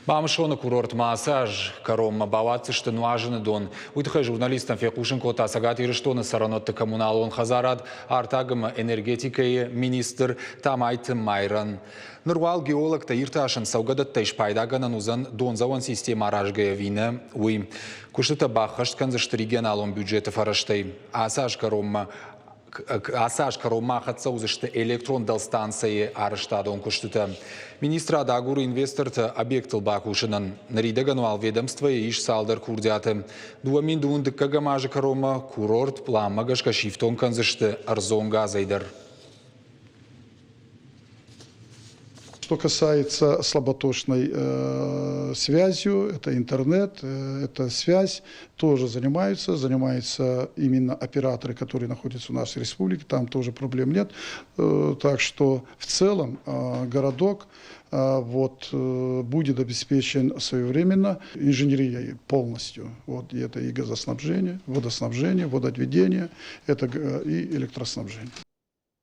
Мамысоны курортмӕ ацы аз кӕронмӕ бауадздзысты нуазыны дон. Уый тыххӕй журналисттӕн фехъусын кодта Цӕгат Ирыстоны цӕрӕнуӕтты коммуналон хӕдзарад, артаг ӕмӕ энергетикӕйы министр Тамайты Майрӕн. Ныр уал геологтӕ иртасынц, цӕугӕдӕттӕй спайдагӕнӕн уыдзӕн дондзӕуӕн системӕ аразгӕ ӕви нӕ, уый. Куыстытӕ баххӕст кӕндзысты регионалон бюджеты фӕрӕзтӕй. Ацы аз кӕронмӕ Ацы аз кӕронмӕ ахӕццӕ уыдзысты электрон дӕлстанцӕйы арӕзтадон куыстытӕ. Министрад агуры инвестортӕ объектыл бакусынӕн. Ныридӕгӕн уал ведомствойы ис цалдӕр курдиаты. 2000 дыккӕгӕм азы кӕронмӕ курорт пъланмӕ гӕсгӕ сифтонг кӕндзысты ӕрдзон газӕй дӕр. Что касается слаботочной связью, это интернет, это связь, тоже занимаются, занимаются именно операторы, которые находятся у нас в республике, там тоже проблем нет. Так что в целом городок вот, будет обеспечен своевременно инженерией полностью. Вот, и это и газоснабжение, водоснабжение, водоотведение, это и электроснабжение.